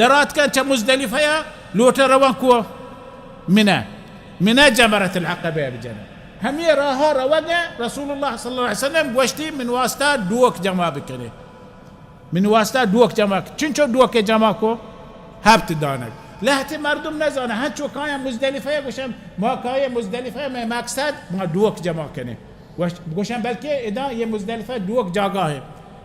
دراتکن چہ مزدلفہ ءَ لوٹہ روان کو؟ منہ۔ منہ جمرۃ العقبہ ءَ بجنہ۔ ہمے راہ ءَ روگ ءَ رسول اللہ صلی اللہ علیہ وسلم گوشتی، من واسطہ ڈوک جمع بکنے۔ من واسطہ ڈوک جمع ک-، چنچو ڈوک جمع کو؟ ہپت دانگ۔ لہتے مردم نزانہ، ہنچو کایاں مزدلفہ ءَ گوشن، ما کایے مزدلفہ ءَ، مئے مقصد ما ڈوک جمع کنے۔ گوش-، گوشن بلکہ ادا یہ مزدلفہ ڈوک جاگہ ہے۔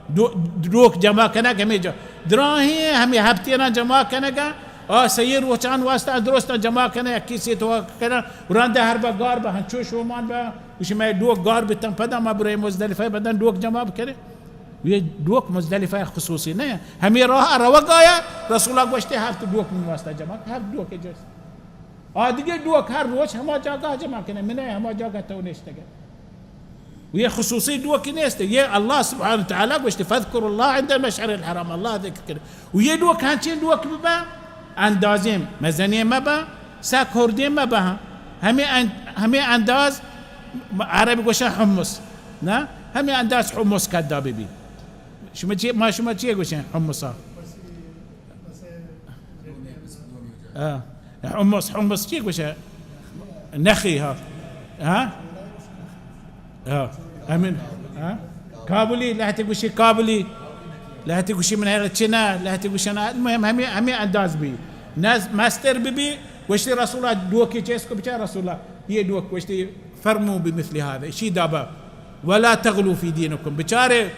ڈو-، ڈوک جمع کنگ ہمے جا-، دراہیں ہمے ہپتینا جمع کنگا، آ سہی روچان واسطہ درست جمع کنہ، یکی سے تو کنہ، رندہ ہر با گار با ہنچو شومان با، گوشی مئے ڈوک گار بتن پدا ما برے مزدلفہ بدن ڈوک جمع بکنے۔ یہ ڈوک مزدلفہ خصوصی نہ، ہمے راہ روگ آیا، رسول اللہ گوشتے ہفت ڈوک من واسطہ جمع، ہفت ڈوک جس۔ آ دگہ ڈوک ہر روچ ہما جاگہ جمع کنے، منہ ہما جاگہ تو نشتگے۔ و یہ خصوصی ڈوکی نیست، یہ اللہ سبحانہ وتعالی گوشت، فاذکروا اللہ عند المشعر الحرام، اللہ ذکر کرے۔ و یہ ڈوک ہنچین ڈوک ببا، اندازیں مزنیں مبا، سک ہردیں مبا، ہمیں ان-، ہمیں انداز عرب گوشن حمص، نا؟ ہمیں انداز حمص کدا ببی۔ شما چی، ما شما چی گوشن حمصا؟ آ، حمص، حمص چی گوشہ؟ نخی، ہا۔ ہا؟ ہا۔ ہمین، ہا؟ کابلی، لہتے گوشی کابلی۔ لہتے گوشی من چنا، لہتے گوشن، المهم ہمے، ہمے انداز بی۔ نز-، مستر بی بی، گوشتی رسول اللہ ڈوکی چیز کو بچار رسول اللہ۔ یہ ڈوک گوشتی فرمو بمثل هذا، اشی دابا، ولا تغلوا في دينكم، بچارے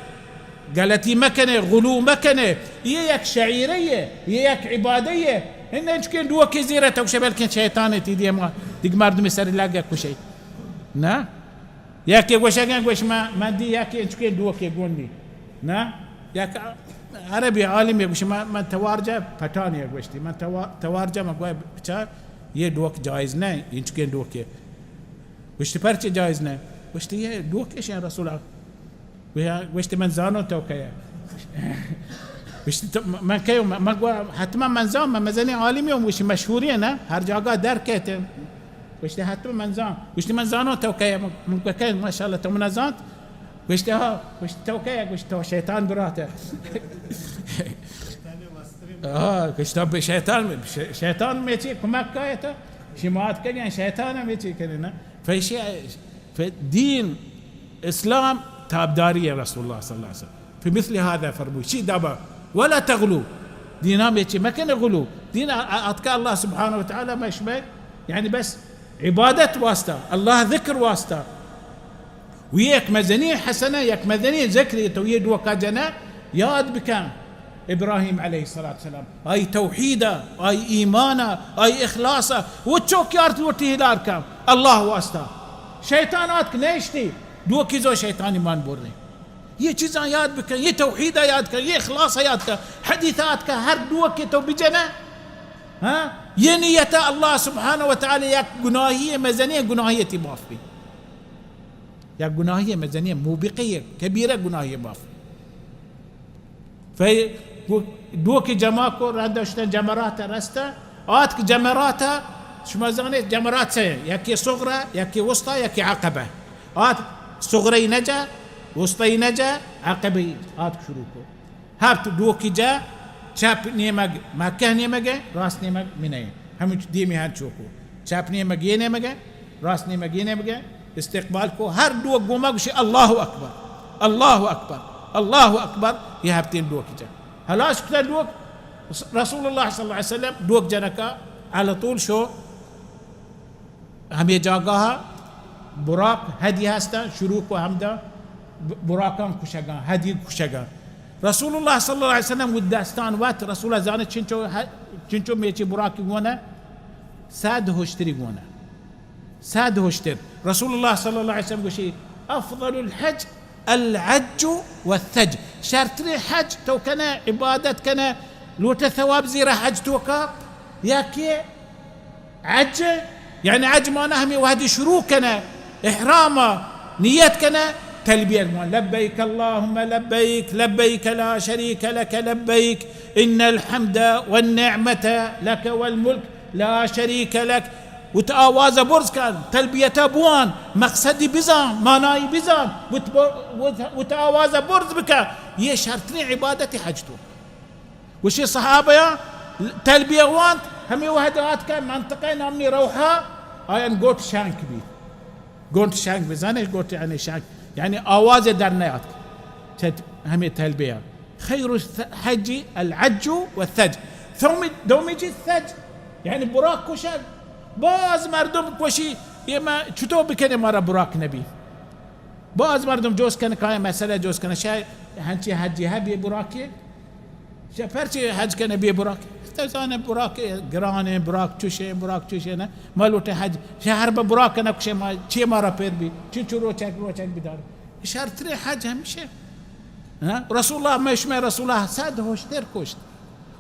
غلطی مکنے، غلو مکنے۔ یہ یک شعیرے ہے، یہ یک عبادے ہے۔ ہن انچکیں ڈوکے زیرہ تو گوشے بلکیں شیطان ہے، تی دیما دگ مردم سر لگ کشے۔ نا؟ یکے گوشگن گوش من، من دی یکے انچکیں ڈوکے گونی۔ نا؟ یک عربی عالمے گوشی من، من توار جا پٹانی گوشتی۔ من توار، توار جا من گوشت بچار یہ ڈوک جائز نہیں، انچکیں ڈوکے۔ گوشتی، پرچے جائز نہ؟ گوشتی، یہ ڈوک ایش ہیں رسول اللہ۔ گویا-، گوشتی، من زانو تو کئے۔ گوشتی، تو م-، من کئے؟ من، من گوا حتما من زان، من مزنی عالمی ہوں، گوشتی، مشہوری ہے نا، ہر جاگہ در کہتے ہیں۔ گوشتی، حتما من زان۔ گوشتی، من زانو تو کئے؟ من، من گوا کئے؟ ماشاءاللہ، تو من زانت؟ گوشتی، ہا۔ گوشتی، تو کئے؟ گوشتی، تو شیطان برات ہے۔ ہا، گوشتی، تو بے شیطان، شے-، شیطان میں چی کمک کئے تو؟ شمات کہیں شیطان میں چی کرے نا؟ فیشی، ف-، دین اسلام تابداری رسول اللہ صلی اللہ علیہ وسلم۔ فمثل هذا فرمو، چی دابا، ولا تغلو۔ دینا میں چی مکن غلو۔ دین آ-، آ-، آتکا اللہ سبحانہ وتعالی میں شمئے، یعنی بس عبادت واسطہ، اللہ ذکر واسطہ۔ و یک مزنی حسنہ، یک مزنی ذکر تو یہ ڈوکا جنہ یاد بکن۔ ابراہیم علیہ الصلوۃ والسلام، آئی توحید، آئی ایمان، آئی اخلاص، و چوک یارت لوٹی ہلار کن اللہ واسطہ۔ شیطان آتک نیشتی، ڈوکی زو شیطانی مان بریں۔ یہ چیزاں یاد بکن، یہ توحید یاد کن، یہ اخلاص یاد کن، حدیث آتک ہر ڈوکی تو بجنہ۔ ہاں؟ یہ نیت اللہ سبحانہ و تعالی یک گناہی مزنی گناہی تی معاف بی۔ یک گناہی مزنی، موبقہ، کبیرہ گناہی معاف۔ فی-، گو-، ڈوکی جمع کو، رند شتن جمرات رستہ، آتک جمرات، شما زانے جمرات سے، یکی صغرا، یکی وسطی، یکی عقبہ۔ آتک صغری نجا، وسطی نجا، عقبی آتک شروع کو۔ ہپت ڈوکی جا، چپ نیمگ مکہ نیمگ ہے، راست نیمگ منہ ہے۔ ہمچ دیمی ہنچو کو۔ چپ نیمگ یہ نیمگ ہے، راست نیمگ یہ نیمگ ہے۔ استقبال کو، ہر ڈوک گوما گوشی، اللہ اکبر، اللہ اکبر، اللہ اکبر۔ یہ ہپتین ڈوکی جا۔ ہلاس کتا ڈوک، رسول اللہ صلی اللہ علیہ وسلم ڈوک جنکا على طول شو۔ ہمے جاگاہا براق ہدی ہستن، شروع کو ہمدا ب-، براقان کشگان، ہدی کشگان۔ رسول اللہ صلی اللہ علیہ وسلم و دستان وت، رسول اللہ زانہ چنچو ہ-، چنچو میچی براقی گونہ، صد ہشتری گونہ، صد ہشتر۔ رسول اللہ صلی اللہ علیہ وسلم گوشی، افضل الحج العج والثج۔ شرترین حج تو کنہ، عبادت کنہ، لوٹہ ثواب زیرہ حج توکا، یا کہ عج، یعنی عج معنی ہمے وہدی شروع کنہ، احرام نیت کنہ، تلبیت گوان، لبیک اللهم لبیک، لبیک لا شریک لک لبیک، ان الحمد والنعمة لک والملک لا شریک لک۔ وت آواز برز کن، تلبیت بوان، مقصدی بزان، معنی بزان، وت ب-، وت، وت آواز برز بکن۔ یہ شرطی عبادت حج تو۔ گوشی صحابیاں، تلبیہ وانت، ہمے وہد آتکہ منطقہ نامنی روحا، آیان گوٹ شنک بی۔ گوٹ شنک بی، زانے گوٹ یعنی شنک، یعنی آواز در نیاتک۔ چہ ہمے تلبیہ۔ خیر الحج العج والثج۔ ثوم-، دومی چیز ثج، یعنی براک کشگ۔ باز مردم کشی، یہ ما چطور بکنه مارا براک نبی؟ باز مردم جوز کنه، کاین مسئلہ جوز کنه، شاید ہنچی حجی ہے بے براکی؟ شہ پرچے حج کنہ بے براک؟ تو زانے براک گرانیں، براک چوشیں، براک چوشیں نہ۔ ما لوٹے حج، شہ ہر بہ براک نہ کشے، ما چے مارا پیر بی، چنچو روچک روچک بدار۔ شرتریں حج ہمیشہ۔ ہاں؟ رسول اللہ، میں شمع رسول اللہ صد ہوشتر کشت۔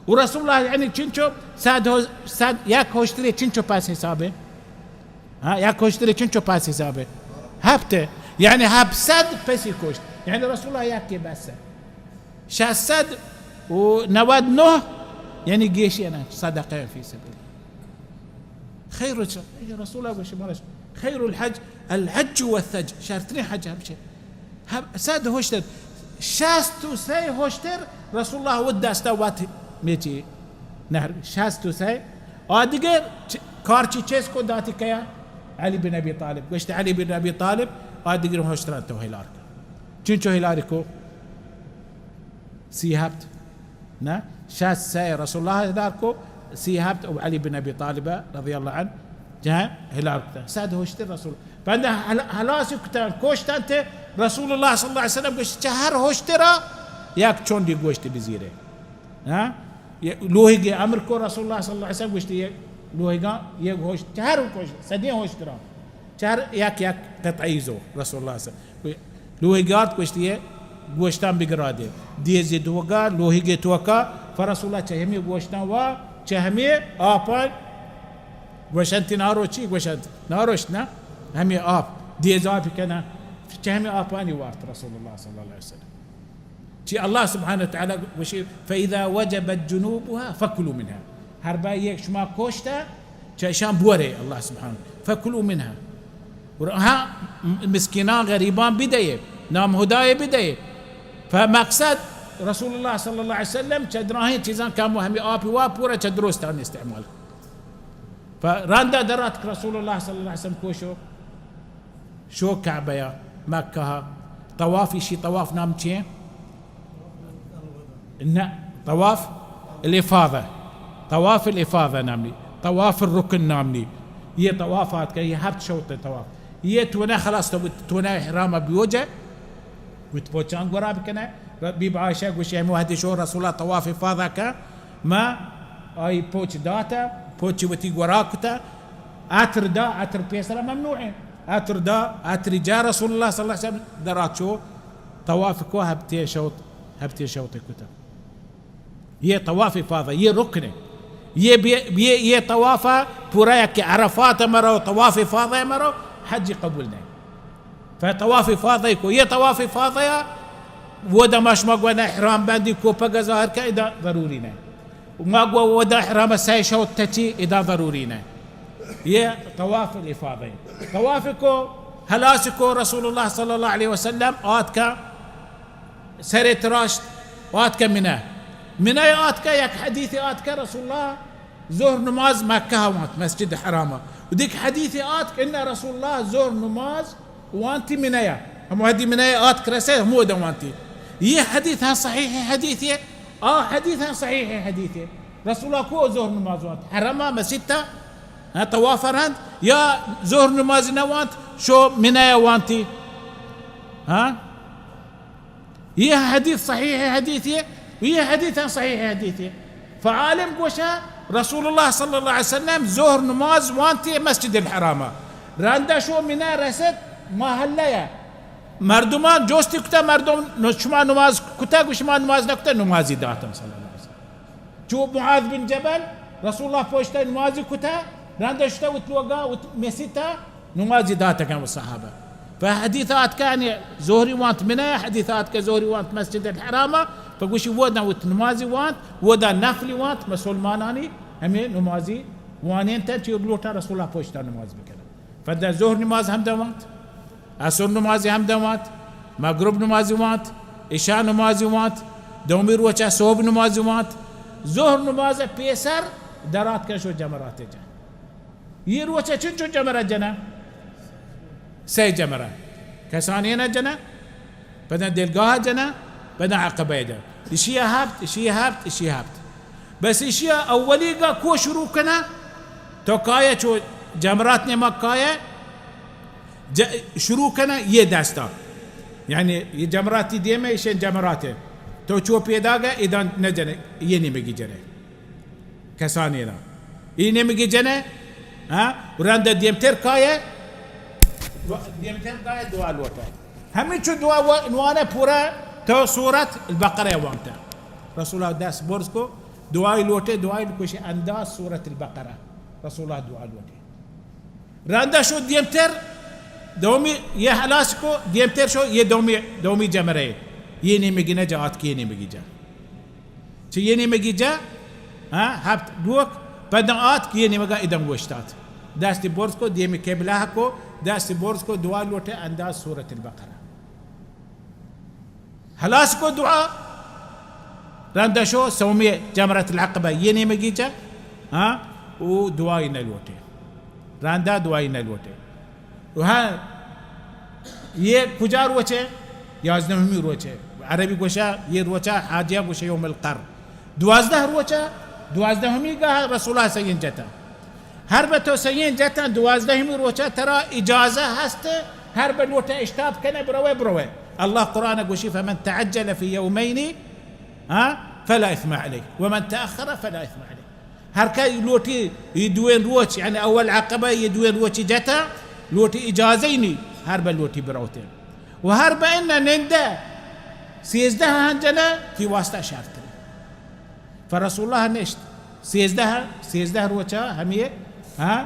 و رسول اللہ یعنی چنچو صد ہو-، صد یک ہوشتری چنچو پس حسابے؟ ہاں، یک ہوشتری چنچو پس حسابے؟ ہفت۔ یعنی ہفت صد پسی کشت۔ یعنی رسول اللہ یک کے بس ہے۔ شش صد و نود نہ، یعنی گیشی نہ، صدقہ فی سبیل۔ خیر الج-، رسول اللہ گوشی مارش، خیر الحج الحج والثج، شرترین حج ہمشہ۔ ہب-، صد ہوشتر، شست و سہ ہوشتر رسول اللہ و دستا وت میچی نہر، شست و سہ۔ آ دیگر چ-، کارچی چیز کو داتی کیا؟ علی بن ابی طالب۔ گوشت علی بن ابی طالب، آ دیگر ہوشتران تو ہلار کن۔ چنچو ہلاری کو؟ سی ہفت، نہ؟ شست سہ رسول اللہ ہلار کو، سی ہفت او علی بن ابی طالب رضی اللہ عنہ جہاں ہلار کتا۔ صد ہوشتر رسول۔ بندہ ہل-، ہلاس کتا، کوشتن تے رسول اللہ صلی اللہ علیہ وسلم گوشت، چہ ہر ہوشترا یک چونڈی گوشت بزیرے۔ ہاں؟ یہ لوہیگے امر کو رسول اللہ صلی اللہ علیہ وسلم گوشت، یہ لوہیگا، یہ ہوشت، چہ ہر ہوشت، صدی ہوشترا۔ چار یک یک قطعی زو رسول اللہ صلی اللہ علیہ وسلم۔ لوہیگات گوشتی، یہ گوشتان بگرا دے۔ دیزی دوگا، لوہیگے توکا، فرسول اللہ چہ ہمی گوشتان وا، چہ ہمی آپان گوشنتی ناروچی، گوشنت ناروشت نا، ہمی آپ، دیز آپی کنا، چہ ہمی آپانی وارت رسول اللہ صلی اللہ علیہ وسلم۔ چی اللہ سبحانہ وتعالی گوشی، فإذا وجبت جنوبها فكلوا منها۔ ہر با یک شما کوشتا، چہ اشان بورے اللہ سبحانہ، فكلوا منها۔ اور ہاں، مسکینان غریبان بدے، نام ہدای بدے۔ فمقصد رسول اللہ صلی اللہ علیہ وسلم چہ دراہیں چیزاں کم و ہمی آپ وا پورا چہ درستان استعمال۔ فرندا درات رسول اللہ صلی اللہ علیہ وسلم کوشو۔ شو کعبہ یا مکہ ء طواف، ایشی طواف نام چی؟ نہ، طواف الافاضہ، طواف الافاضہ نام نی، طواف الرکن نام نی۔ یہ طواف آتکہ، یہ ہفت شوط طواف۔ یہ تو نہ خلاص تو، تو نہ احرام بیوجہ، وت پوچان گورا بکنہ۔ بی بی عائشہ گوشی، ہمو حدیث شو رسول اللہ طواف افاضہ کا، ما آئی پوچ داتا، پوچ وتی گورا کتا، عطر دا، عطر پیسرا ممنوع ہے۔ عطر دا، عطر جا رسول اللہ صلی اللہ علیہ وسلم درا چو طواف کو ہبتے شوط، ہبتے شوط کتا۔ یہ طواف افاضہ، یہ رکن ہے۔ یہ بی-، یہ، یہ طواف پورا یک عرفات مرو، طواف افاضہ مرو، حج قبول نہیں۔ فطواف افاضہ کو، یہ طواف افاضہ یا وہ دما شما گونا احرام بندی کو پگہ ظاہر کا، ادا ضروری نہیں۔ ما گو ودا احرام سہ شوط تچی، ادا ضروری نہ۔ یہ طواف الافاضہ۔ طواف کو، ہلاس کو رسول اللہ صلی اللہ علیہ وسلم آتکا سر تراشت، آتکا منہ۔ منہ آتکا یک حدیث آتکا رسول اللہ ظہر نماز مکہ وانت مسجد حرام۔ و دیک حدیث آتک ان رسول اللہ ظہر نماز وانتی منیا، ہمو حدی منیا آتک رسے، ہمو دن وانتی۔ یہ حدیث ہاں صحیح حدیث ہے، آ حدیث ہاں صحیح حدیث ہے۔ رسول اللہ کو ظہر نماز وانت؟ حرما مسیتا، ہاں، طواف رند، یا ظہر نماز نہ وانت، شو منیا وانتی۔ ہاں؟ یہ حدیث صحیح حدیث ہے، یہ حدیث ہاں صحیح حدیث ہے۔ فعالم گوشا رسول اللہ صلی اللہ علیہ وسلم ظہر نماز وانتی مسجد الحرام۔ رندا شو منا رسد محلہ یا۔ مردمان جوستی کتا، مردم نو-، شما نماز کتا؟ گو شما نماز نکتا، نمازی داتم صلی اللہ علیہ وسلم۔ چو معاذ بن جبل رسول اللہ پوشتا نمازی کتا، رندا شتا وت لوگا، وت مسیتا، نمازی داتگاں و صحابہ۔ پہ حدیث آتکہ یعنی ظہری وانت منہ، حدیث آتکہ ظہری وانت مسجد الحرام، پہ گوشی ودا وت نمازی وانت، ودا نفلی وانت، مسلمانانی ہمیں نمازی وانینتن، چی لوٹا رسول اللہ پشتا نماز بکنن۔ پدا ظہر نماز ہم دوانت، عصر نمازی ہم دوانت، مغرب نمازی وانت، عشاء نمازی وانت، دومی روچا صبح نمازی وانت، ظہر نماز پیسر دراتکن شو جمرات جن. یہ روچ چنچو جمرہ جنہ؟ سئے جمرہ. کسانین جنہ، پدا دلگاہ جنہ، پدا عقبہ جنہ. اشی ہفت، اشی ہفت، اشی ہفت. بس اشی اولی گا کو شروع کنہ؟ تو کایہ چو جمرات نمک کایہ، ج-، شروع کنہ یہ دستا. یعنی یہ جمراتی دیمہ، ایشین جمرات. تو چو پیداگہ، ادان نجنہ، یہ نیمگی جنہ. کسانینا. یہ نیمگی جنہ، ہاں؟ رند دیمتر کایہ، دیمتر کایہ دعا لوٹہ. ہمینچو دعا و-، نوانہ پورا تو سورت البقرہ وانتہ. رسول اللہ دست برز کو، دعای لوٹہ، دعای لوٹہ، انداز سورت البقرہ. رسول اللہ دعا لوٹہ. رندا شو دیمتر، دومی یہ ہلاس کو، دیمتر شو یہ دومی، دومی جمرہ. یہ نیمگی نہ جا، آتک یہ نیمگی جا. چہ یہ نیمگی جا، ہاں، ہفت ڈوک، پدا آتک یہ نیمگا ادم گوشتات. دست برز کو، دیم قبلہ کو، دست برز کو، دعا لوٹہ انداز سورت البقرہ. ہلاس کو دعا، رندا شو سومی جمرت العقبہ یہ نیمگی چہ، ہاں، او دعای نہ لوٹے. رندا دعای نہ لوٹے. و ہاں، یہ کجا روچے؟ یازدہمی روچے. عربی گوشا، یہ روچا حاجیہ گوشے یوم القر. دوازدہ روچا، دوازدہمی گاہ رسول اللہ سین جتا. ہر بہ تو سئیں جتاں دوازدہمی روچا ترا اجازہ ہست، ہر بہ لوٹے اشتاپ کنے بروے بروے. اللہ قرآن گوشی: فمن تعجل في يومين، ہاں، فلا إثم عليه ومن تأخر فلا إثم عليه. ہر کہ لوٹی یہ دوئیں روچ، یعنی اول عقبہ یہ دوئیں روچی جتاں، لوٹی اجازہ ہی نی، ہر بہ لوٹی بروتے. و ہر بہ انہ نندہ سیزدہ ہن جنہ، تی واسطہ شرط نی. فرسول اللہ نشت. سیزدہ، سیزدہ روچا ہمے، ہاں،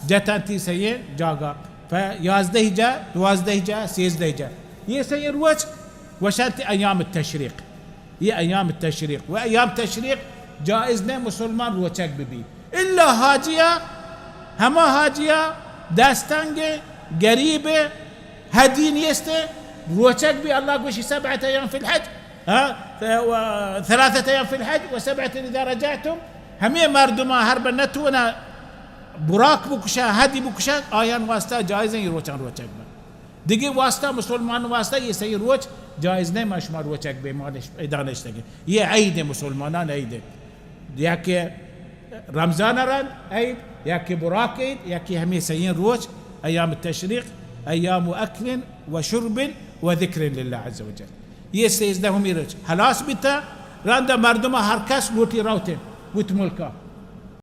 جتاں تی سئیں جاگا. ف یازدہ جا، دوازدہ جا، سیزدہ جا. یہ سئیں روچ گوشنت ایام التشریق. یہ ایام التشریق. و ایام تشریق جائز نہ مسلمان روچگ ببی. الا حاجیا، ہما حاجیا دستنگ، غریب، ہدی نیست، روچگ بی. اللہ گوشی: سبعة أيام في الحج، ہاں، و ثلاثة أيام في الحج وسبعة إذا رجعتم. ہمے مردماں ہر بہ نتونا براک بکشا، ہدی بکشا، آیان واسطہ جائز ایں روچان روچگ بہ. دگہ واسطہ، مسلمان واسطہ یہ سئیں روچ جائز نہ، ما شما روچگ بہ، ما نش-، ادا نشتگیں. یہ عید ایں، مسلمانان عید ایں. یا کہ رمضان رند عید، یا کہ براک عید، یا کہ ہمے سئیں روچ، ایام التشریق، ایام أكل وشرب وذكر لله عز وجل. یہ سیزدہمی روچ ہلاس بیتا، رندا مردم ہر کس لوٹی روتے وت ملکا.